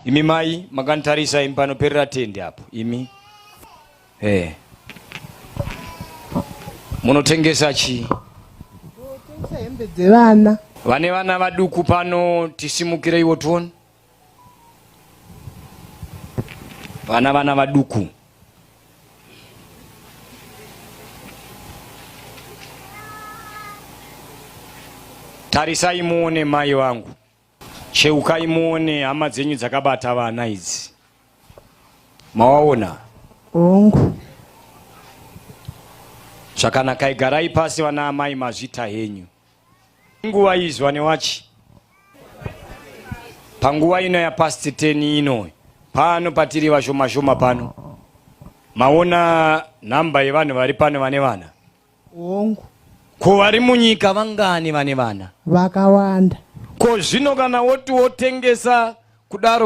Imi mai makanditarisa imi panoperera tende apo imi. Eh. Munotengesa chii? Totengesa hembe dzevana. Vane vana vaduku pano tisimukireiwo tione. Vana vana vaduku. Tarisai muone mai vangu. Cheukai muone hama dzenyu dzakabata vana idzi. Mawaona? Hongu. Zvakanakai garai pasi vana amai mazvita henyu. Nguva izwa newachi. Panguva ino ya past 10 ino pano patiri vashoma shoma pano. Maona nhamba yevanhu vari pano vane vana? Hongu. Ko vari munyika vangani vane vana? Vakawanda. Ko zvino kana woti wotengesa kudaro.